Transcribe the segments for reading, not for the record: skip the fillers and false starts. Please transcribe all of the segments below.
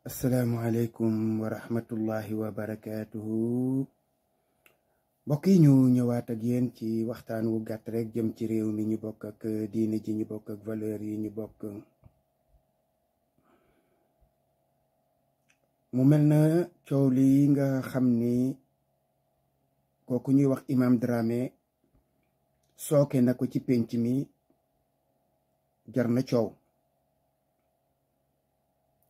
asalaamualeykum wa rahmatullahi wa barakaatuhu. mbokk yi ñu ñëwaat ak yéen ci waxtaan wu gàtt rek jëm ci réew mi ñu bokk ak diine ji ñu bokk ak valeur yi ñu bokk. mu mel na coow lii nga xam ni kooku ñuy wax Imam Dramé sooke na ko ci pénc mi jar na coow.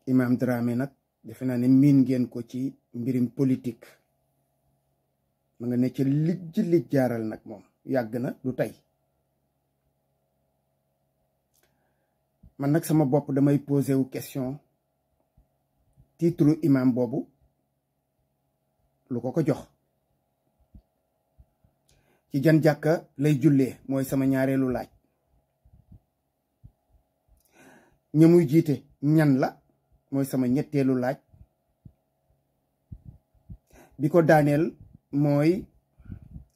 Imam Dramé nag defe naa ne miin ngeen ko ci mbirim politique ma nga ne ca lijj jaaral nag moom yàgg na du tey. man nag sama bopp damay posé wu question titre imam boobu lu ko jox, ci jan jàkka lay jullee mooy sama ñaareelu laaj. ña muy jiite ñan la mooy sama ñetteelu laaj. bi ko daaneel mooy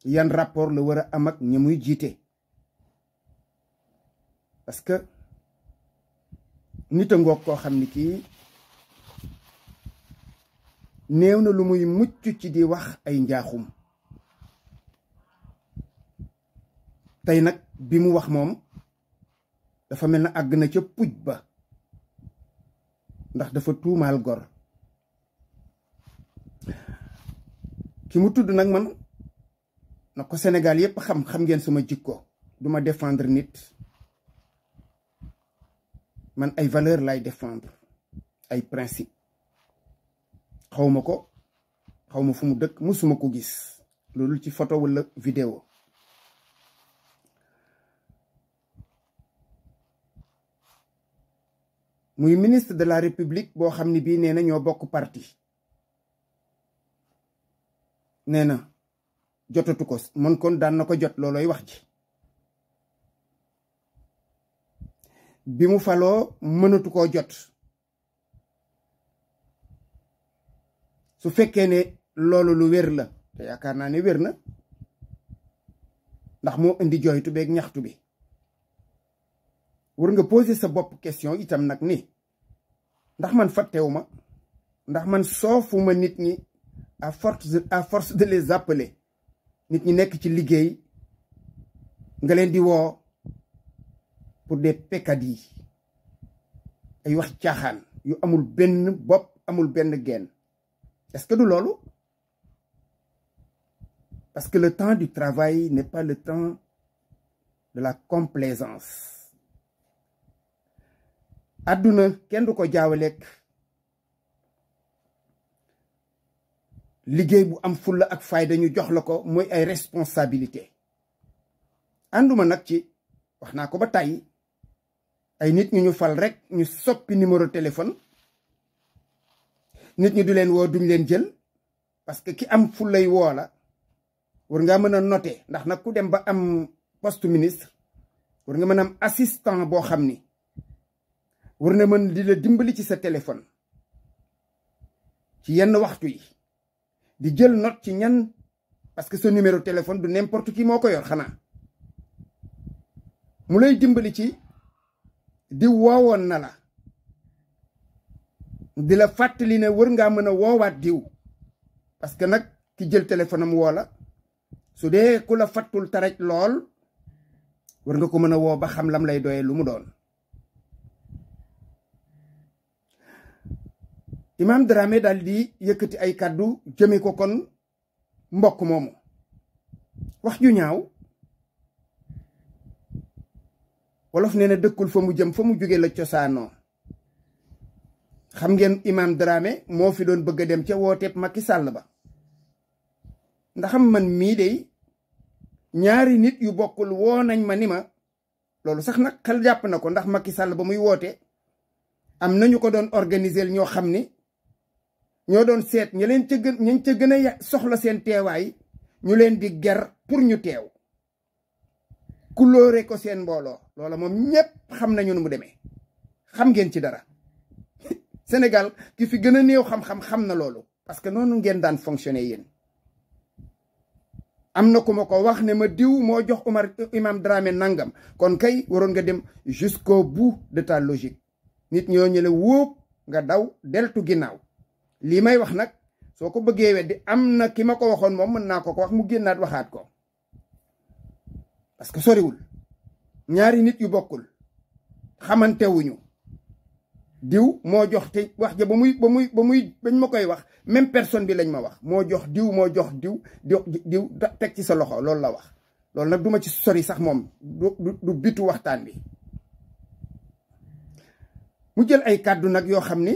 yan rapport la war a am ak ña muy jiite, parce que nit a ngoog koo xam ni kii néew na lu muy mucc ci di wax ay njaaxum. tey nag bi mu wax moom dafa mel na àgg na ca puj ba, ndax dafa tuumaal gor. ki mu tudd nag man na ko Sénégal yépp xam ngeen sama jikko, duma défendre nit. man ay valeur lay défendre, ay principe. xawma ko, xawma fu mu dëkk, musuma ko gis loolu ci photo wala vidéo. muy ministre de la république boo xam ni bii nee na ñoo bokk parti. nee na jotatu ko, man kon daan na ko jot, looloy wax ji. bi mu faloo mënatu koo jot. su fekkee ne loolu lu wér la, te yaakaar naa ne wér na, ndax moo indi jooytu beeg ñaxtu bi. war nga poser sa bopp question itam nag ni ndax man fàttewuma, ndax man soofuma nit ñi à force de les appeler. nit ñi nekk ci liggéey nga leen di woo pour des peccadilles, ay wax caaxaan yu amul benn bopp amul benn genn. est-ce que du loolu? parce que le temps du travail n'est pas le temps de la complaisance. àdduna kenn du ko jaawaleek liggéey bu am fulla ak fayda ñu jox la ko mooy ay responsabilité. ànduma nag ci, wax naa ko ba tàyyi, ay nit ñu fal rek ñu soppi numéro téléphone, nit ñi du leen woo duñ leen jël. parce que ki am fullay woo la war ngaa mën a noter, ndax nag ku dem ba am poste ministre war nga mën a am assistant boo xam ni war na mën di la dimbali ci sa téléphone ci yenn waxtu yi, di jël note ci ñan, parce que sa numéro téléphone du n'importe qui moo ko yor xanaa. mu lay dimbali ci di woowoon na la, di la fàttali ne war ngaa mën a woowaat diw. parce que nag ki jël téléphone am woo la, su dee ku la fàttul taraj lool war nga ko mën a woo ba xam lam lay doyee lu mu doon. Imam Dramé daal di yëkkati ay kàddu jëme ko kon mbokk moomu. wax ju ñaaw, wolof nee na dëkkul fa mu jëm fa mu jóge la cosaanoo. xam ngeen Imam Dramé moo fi doon bëgg a dem ca wooteeb Macky Sall ba. ndaxam man mii de ñaari nit yu bokkul woo nañ ma ni ma, loolu sax nag xel jàpp na ko, ndax Macky Sall ba muy woote am nañu ko doon organiser ñoo xam ni ñoo doon seet ñañ ca gën a soxla seen teewaay ñu leen di ger pour ñu teew, kulóore ko seen mbooloo. loola moom ñépp xam nañu nu mu demee, xam ngeen ci dara. Sénégal ki fi gën a néew xam-xam xam na loolu, parce que noonu ngeen daan fonctionner yéen. am na ku ma ko wax ne ma diw moo jox Imam Dramé nangam, kon kay waroon nga dem jusqu'au bout de ta logique. nit ñoo ñu la wóob nga daw deltu ginnaaw. lii may wax nag soo ko bëggee weddi am na ki ma ko waxoon moom mën naa ko wax mu génnaat waxaat ko, parce que soriwul. ñaari nit yu bokkul xamantewuñu, diw moo jox te wax ja bañ ma koy wax même personne bi lañ ma wax moo jox diw teg ci sa loxo, loolu la wax. loolu nag duma ci sori sax moom du bitu waxtaan bi. mu jël ay kàddu nag yoo xam ni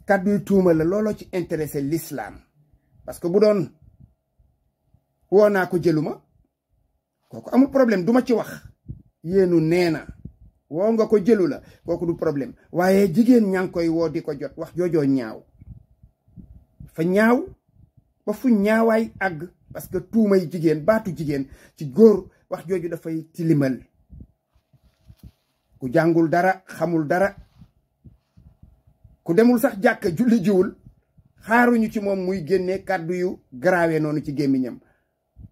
kàddu yu tuuma la, looloo ci intéressé l'islam. parce que bu doon woo naa ko jëluma kooku amul problème, duma ci wax. yéenu nee na woo nga ko jëlu la kooku du problème, waaye jigéen ñaa ngi koy woo di ko jot, wax joojoo ñaaw. fa ñaaw ba fu ñaawaay àgg, parce que tuumay jigéen, baatu jigéen ci góor, wax jooju dafay tilimal. ku jàngul dara, xamul dara, ku demul sax jàkka julli jiwul, xaaruñu ci moom muy génne kàddu yu garaawe noonu ci gémmiñam.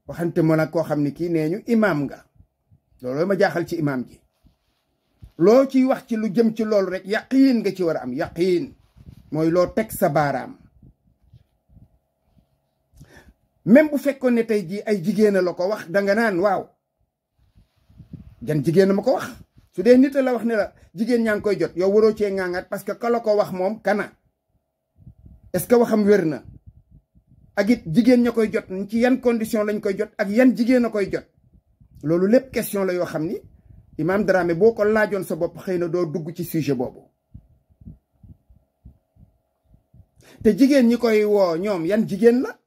waxante mo nag koo xam ne kii nee ñu imaam nga. loolu ma jaaxal ci imaam ji. loo ciy wax ci lu jëm ci loolu rek yaqiin nga ci war a am. yaqiin mooy loo teg sa baaraam. même bu fekkoon ne tey jii ay jigéen la ko wax danga naan waaw jan jigéen ma ko wax. su dee nit la wax ne la jigéen ñaa ngi koy jot, yow waroo cee ŋaŋaat parce que ka la ko wax moom kana. est-ce que waxam wér na? ak it jigéen ña koy jot ci yan condition lañ koy jot ak yan jigéen a koy jot. loolu lépp question la yoo xam ni Imam Dramé boo ko laajoon sa bopp xëy na doo dugg ci sujet boobu. te jigéen ñi koy woo ñoom yan jigéen la?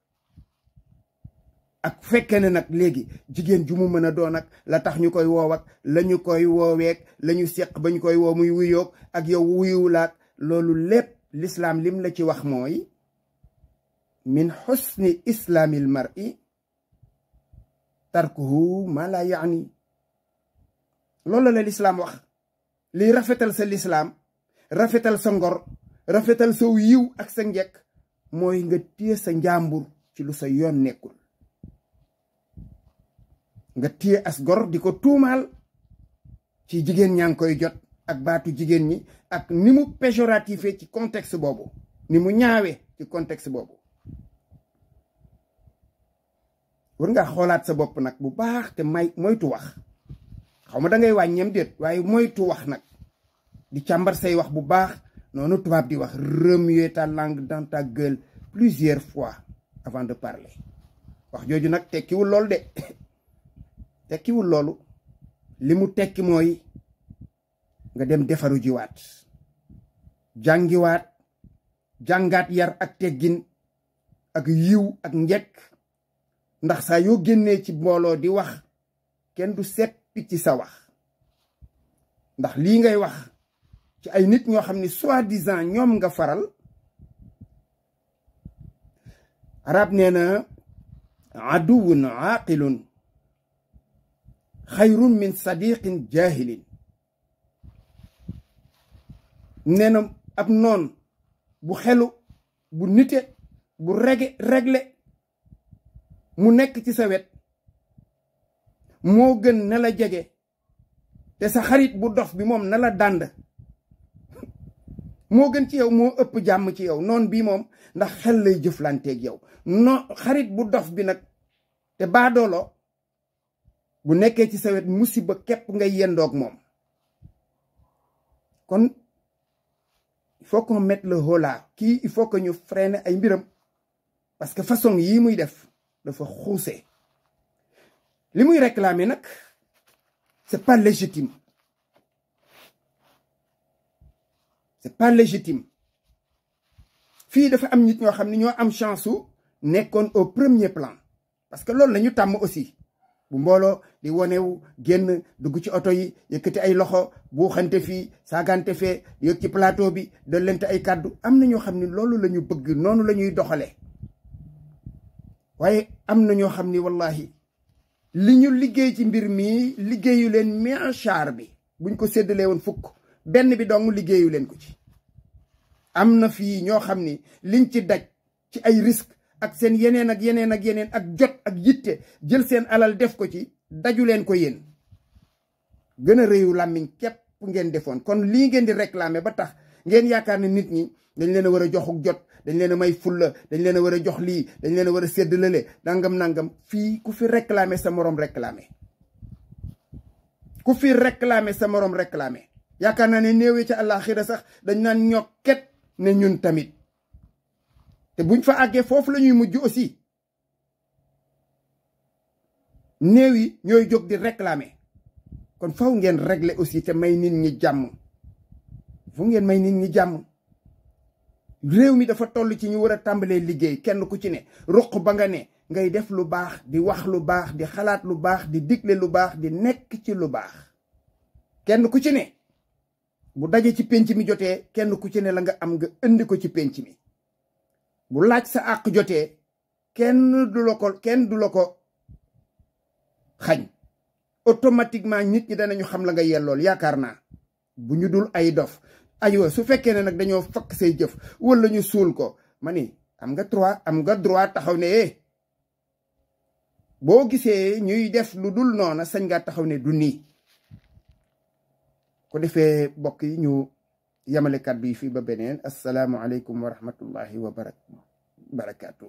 ak fekkee ne nag léegi jigéen ju mu mën a doon ak la tax ñu koy woow ak la ñu koy wooweek la ñu seq ba ñu koy woo muy wuyoog ak yow wuyuwulaak loolu lépp l'islam lim la ci wax mooy min xusni islaamil mar'i tarkuhu ma la yaani. loolu la l'islam wax. liy rafetal sa l'islam, rafetal sa ngor, rafetal sa yiw ak sa njekk mooy nga téye sa njàmbur ci lu sa yoon nekkul. nga téye as gor di ko tuumaal ci jigéen ñaa ngi koy jot ak baatu jigéen ñi ak ni mu péjoratifé ci contexte boobu, ni mu ñaawe ci contexte boobu. war ngaa xoolaat sa bopp nag bu baax te moytu wax. xaw ma da ngay wàññeem déet, waaye moytu wax nag di càmbar say wax bu baax. noonu tubaab di wax remuer ta langue dans ta gueule plusieurs fois avant de parler. wax jooju nag tekkiwul loolu de. tekkiwul loolu. li mu tekki mooy nga dem defaru jiwaat, jàngiwaat, jàngaat yar ak teggin ak yiw ak njekk. ndax saa yoo génnee ci mbooloo di wax kenn du seppi ci sa wax. ndax lii ngay wax ci ay nit ñoo xam ne soi-disant ñoom nga faral. arab nee na aduwun aaqilun xayrun min sadiqin jahilin. nee na ab noon bu xelu, bu nite, bu regle mu nekk ci sa wet moo gën na la jege te sa xarit bu dof bi moom na la dànd. moo gën ci yow, moo ëpp jàmm ci yow noon bii moom, ndax xel lay jëflanteeg yow. xarit bu dof bi nag te baadoolo bu nekkee ci sa wet musiba képp ngay yendoog moom. kon il faut qu'on mette le holà. kii il faut que ñu freiner ay mbiram parce que façon yii muy def dafa xuuse. li muy réclamer nag c'est pas légitime. c'est pas légitime. fii dafa am nit ñoo xam ne ñoo am chance su nekkoon au premier plan. parce que loolu la ñu tàmm aussi. bu mbooloo di wonewu génn dugg ci oto yi yëkkati ay loxo buuxante fii saagante fee yëg ci plateau bi da lente ay kàddu. am na ñoo xam ne loolu la ñu bëgg, noonu la ñuy doxalee. waaye am na ñoo xam ni wallahi li ñu liggéey ci mbir mi liggéeyu leen miachar bi. buñ ko séddalee woon fukk benn bi dong liggéeyu leen ko ci. am na fii ñoo xam ni liñ ci daj ci ay risque ak seen yeneen ak yeneen ak yeneen ak jot ak yitte jël seen alal def ko ci daju leen ko yéen. gën a réyu làmmiñ képp ngeen defoon. kon lii ngeen di réclamer ba tax ngeen yaakaar ne nit ñi dañ leen a war a joxuk jot dañ leen a may fulla dañ leen a war a jox lii dañ leen a war a séddalale nangam fii ku fi réclamer sa morom réclamer ku fi réclamer sa morom réclamer yaakaar naa ne néewee ca àllaaxira sax dañ naan ñokket ne ñun tamit te buñ fa àggee foofu la ñuy mujj aussi néew yi ñooy jóg di réclamer kon faw ngeen régler aussi te may nit ñi jàmm fu ngeen may nit ñi jàmm réew mi dafa toll ci ñu war a tàmbalee liggéey kenn ku ci ne ruq ba nga ne ngay def lu baax di wax lu baax di xalaat lu baax di digle lu baax di nekk ci lu baax kenn ku ci ne bu daje ci pénc mi jotee kenn ku ci ne la nga am nga indi ko ci pénc mi bu laaj sa àq jotee kenn du la ko xañ automatiquement nit ñi danañu xam la nga yellool yaakaar naa bu ñu dul ay dof aywa su fekkee ne nag dañoo fakk say jëf wala ñu suul ko ma ni am nga droit taxaw ne boo gisee ñuy def lu dul noona sañ nga taxaw ne du nii ko defee bokk yi ñu yamale kàddu yi fii ba beneen asalaamu aleykum wa rahmatullahi wa barakaatu